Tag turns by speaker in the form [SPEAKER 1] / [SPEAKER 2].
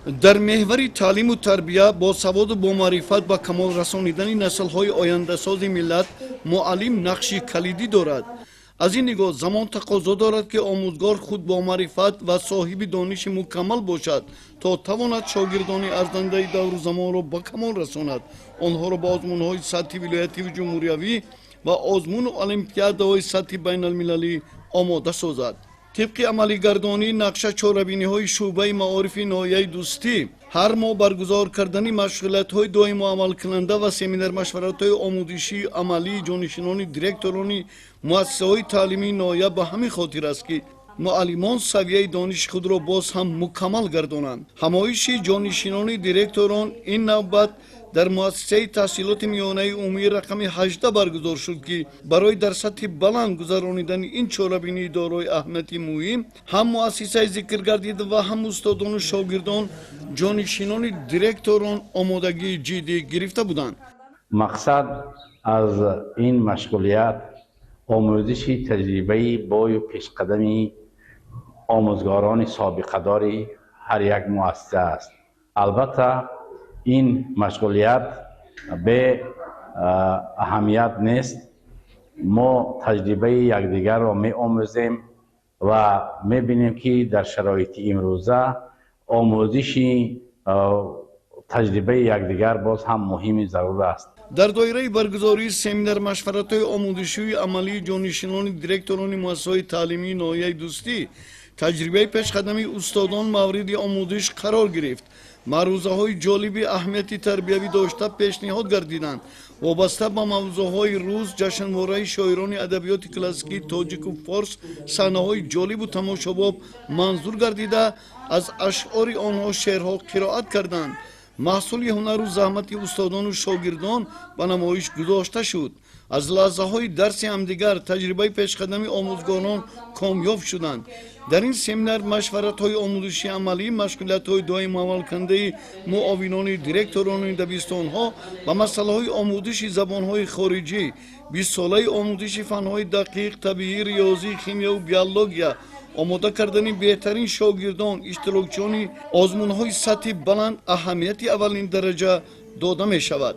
[SPEAKER 1] Дар меҳвари таълиму тарбия, босаводу бомаърифат ба камол расонидани наслҳои ояндасози миллат муаллим нақши калидӣ дорад. Аз ин нигоҳ замон тақозо дорад, ки омӯзгор худ бомаърифат ва соҳиби дониши мукаммал бошад, то тавонад шогирдони арзандаи давру замонро ба камол расонад, онҳоро ба озмунҳои сатҳи вилоятиву ҷумҳуриявӣ ва озмуну олимпиадаҳои сатҳи байналмилалӣ омода созад. Тибқи амалигардонии нақша чорабиниҳои шӯъбаи маорифи ноҳияи Дӯстӣ, ҳар моҳ баргузор кардани машғулиятҳои доимо амалкунанда ва семинар-машваратҳои омӯзишии амалии ҷонишинони директорони муассисаҳои таълимии ноҳия ба ҳамин хотир аст, ки муаллимон савияи дониши худро боз ҳам мукаммал гардонанд. Ҳамоиши ҷонишинони директорон ин навбат дар муассисаи таҳсилоти миёнаи умумии рақами 18 баргузор шуд, ки барои дар сатҳи баланд гузаронидани ин чорабинии дорои аҳамияти муҳим ҳам муассисаи зикргардида ва ҳам устодону шогирдон, ҷонишинони директорон омодагии ҷиддӣ гирифта буданд.
[SPEAKER 2] Мақсад аз ин машғулият омӯзиши таҷрибаи бою пешқадами омӯзгорони собиқадори ҳар як муассиса аст. Албатта, ин машғулият бе аҳамият нест. Мо таҷрибаи якдигарро меомӯзем ва мебинем, ки дар шароити имрӯза омӯзиши таҷрибаи якдигар боз ҳам муҳими зарур аст.
[SPEAKER 1] Дар доираи баргузории семинар машваратҳои омӯзишии амалии ҷонишинони директорони муассисаҳои таълимии ноҳияи Дӯстӣ таҷрибаи пешқадами устодон мавриди омӯзиш қарор гирифт. Маърузаҳои ҷолиби аҳамияти тарбиявӣ дошта пешниҳод гардиданд. Вобаста ба мавзӯъҳои рӯз, ҷашнвораи шоирони адабиёти классикии тоҷику форс, саҳнаҳои ҷолибу тамошобоб манзур гардида, аз ашъори онҳо шеърҳо қироат карданд. Маҳсули ҳунару заҳмати устодону шогирдон ба намоиш гузошта шуд. Аз лаҳзаҳои дарси ҳамдигар таҷрибаи пешқадами омӯзгорон комёб шуданд. Дар ин семинар машваратҳои омӯзиши амалӣ, машғулиятҳои доимоамалкунандаи муовинони директорони дабистонҳо ба масъалаҳои омӯзиши забонҳои хориҷӣ, 20-солаи омӯзиши фанҳои дақиқ, табиӣ, риёзӣ, химияву биология, омода кардани беҳтарин шогирдон, иштирокчиёни озмунҳои сатҳи баланд аҳамияти аввалин дараҷа дода мешавад.